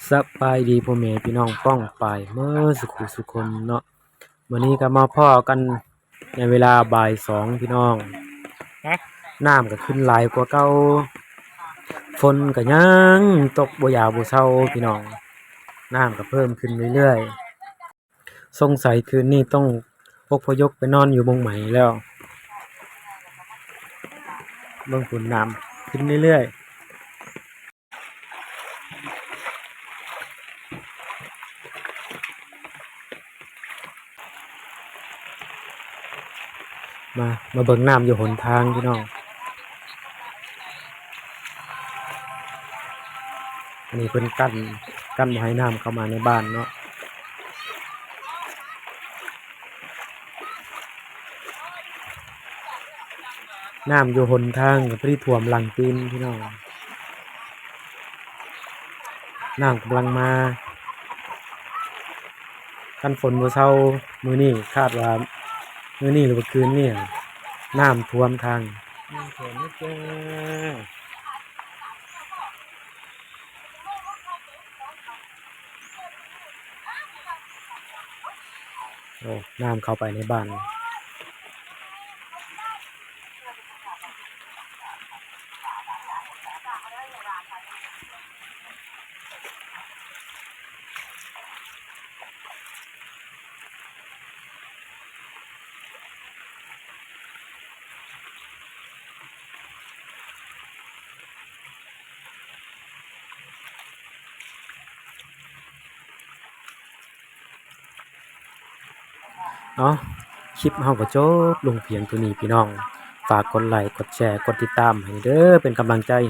ສະບາຍດີພໍ່ແມ່ພີ່ນ້ອງປ້ອງປາຍເໝິດສູ່ຜູ້ສູ່ຄົນເນາະ. ມື້ນີ້ກໍມາພໍ້ກັນໃນເວລາບ່າຍສອງພີ່ນ້ອງ. ຮະ? ນ້ຳກໍຂຶ້ນຫຼາຍກວ່າເກົ່າ, ຝົນກໍຍັງຕົກບໍ່ຢາວບໍ່ເຊົາພີ່ນ້ອງ, ນ້ຳກໍເພີ່ມຂຶ້ນເລື້ອຍໆ. ສົງໄສຄືນນີ້ຕ້ອງອົບພະຍົບໄປນອນຢູ່ບ່ອນໃໝ່ແລ້ວ. ເບິ່ງພຸ້ນ ນ້ຳຂຶ້ນເລື້ອຍໆ. ມາ ມາເບິ່ງນ້ຳຢູ່ຫົນທາງພີ່ນ້ອງ. ອັນນີ້ເພິ່ນກັ້ນ ກັ້ນບໍ່ໃຫ້ນ້ຳເຂົ້າມາໃນບ້ານເນາະ. ນ້ຳຢູ່ຫົນທາງກໍພໍດີຖ້ວມຫຼັງຕີນພີ່ນ້ອງ, ນ້ຳກຳລັງມາ. ຄັນຝົນບໍ່ເຊົາມື້ນີ້ ຄາດວ່າມື້ນີ້ ຫຼືວ່າຄືນນີ້ ນ້ຳຖ້ວມທາງ. ນ້ຳຖ້ວມແລ້ວຈ້າ. ໂອ້ ນ້ຳເຂົ້າໄປໃນບ້ານ. ເອົາ ຄລິບເຮົາກໍຈົບລົງພຽງເທົ່ານີ້ພີ່ນ້ອງ. ຝາກກົດໄລ ກົດແຊ ກົດຕິດຕາມໃຫ້ເດີ ເປັນກຳລັງໃຈໃຫ້